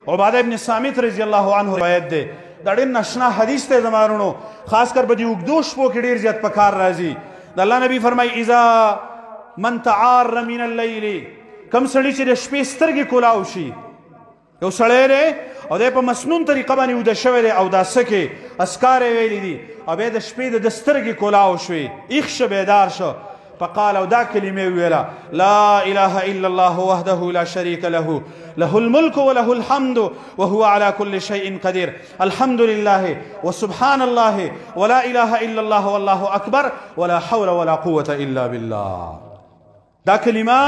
عباده ابن صامت رضی الله عنه روایت دی. دا ډېر ناشنا حدیث دی زما وروڼو، خاص کر په دې اوږدو شپو کې ډېر زیات په کار راځي. د الله نبی فرمایي اذا من تعار من الليل، کم سړي چې د شپې سترګې کولاو شي، یو سړی دی او دی په مسنون طریقه باندې ویده شوی دی او دا سکې اسکار یې ویلي دي او بیا د شپې د ده سترګې کولاو شوې، ایښ شه بیدار شه، فقال او دا کلمه ویله لا اله الا الله وحده لا شريك له له الملك وله الحمد وهو على كل شيء قدير الحمد لله وسبحان الله ولا اله الا الله والله اکبر ولا حول ولا قوة الا بالله. دا کلمه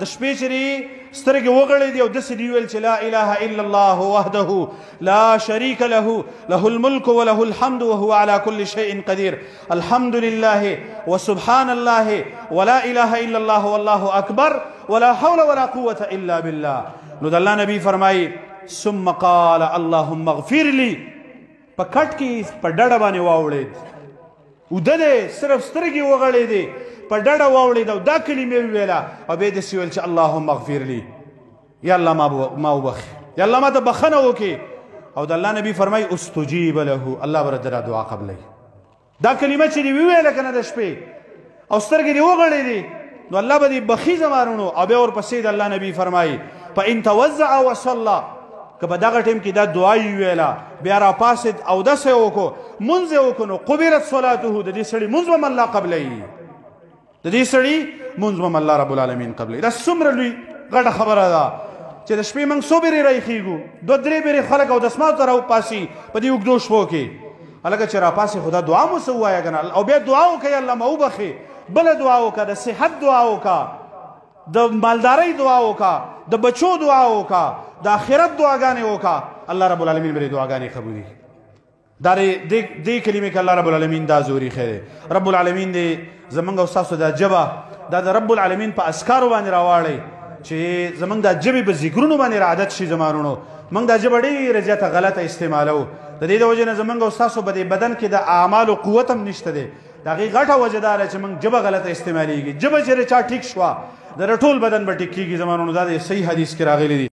د شپې چې سترګې وغړې دي او داسې دي ویل چې لا اله الا الله وحده لا شريك له له الملك وله الحمد وهو على كل شيء قدير الحمد لله وسبحان الله ولا اله الا الله والله اکبر ولا حول ولا قوة الا بالله. نو د الله نبی فرمایي ثم قال اللهم اغفر لي، په کټ کې په ډډه باندې واوړېد، اوده دی صرف سترګې وغړېدې، په ډډه واوړېد او دا کلمې وویله او بیا یې داسې وویل چې اللهم اغفر لي، یا الله ما وبخښې، یا الله ما ته بخښنه وکړي. او د الله نبی فرمایي استجیب له، الله به درته دعا قبلوي. دا کلمه چې دې وویله که نه د شپې او سترګې دې وغړېدې نو الله به دې بخښي زما وروڼو. او بیا ورپسې د الله نبی فرمایي فإن توضع وصلى، که په دغه ټیم کې دا دعا یې وویله بیا راپاڅېد اودس یې وکړو مونځ یې وکړو نو قبلت صلاته، د دې سړي مونځ به هم الله قبلوي، د دې سړي مونځ به هم الله رب العالمین قبلوي. دا څومره لوی غټه خبره ده چې د شپې موږ څو بېرې راویښېږو، دوه درې بېرې خلک اودس ماتو ته راوپاسي په دې اوږدو شپو کې. هلکه چې راپاسې خو دا دعا مو څه ووایه که نه، او بیا دعا وکړئ الله ما وبخښې، بله دعا وکړه، د صحت دعا وکړه، د مالدارۍ دعا وکړه، د بچو دعا وکړه، د آخرت دعاګانې وکړه، الله رب العالمین به دې دعاګانې قبولي. دا دې کلمې کې الله رب العالمین دا زوري خیر دی. رب العالمین دې زمونږ او ستاسو دا ژبه دا د رب العالمین په اسکارو باندې راواړئ چې زمونږ دا ژبې په ذکرونو باندې را عادت شي. زما وروڼو موږ دا ژبه ډېره زیاته غلطه استعمالوو، د دې د وجې نه زمونږ او ستاسو په دې بدن کې د اعمالو قوت هم نشته دی. د هغې غټه وجه دا ده چې موږ ژبه غلطه استعمالېږي. ژبه چې چا ټیک شوه د ټول بدن به ټیک کېږي. زما وروڼو دا د صحیح حدیث کې راغلي دي.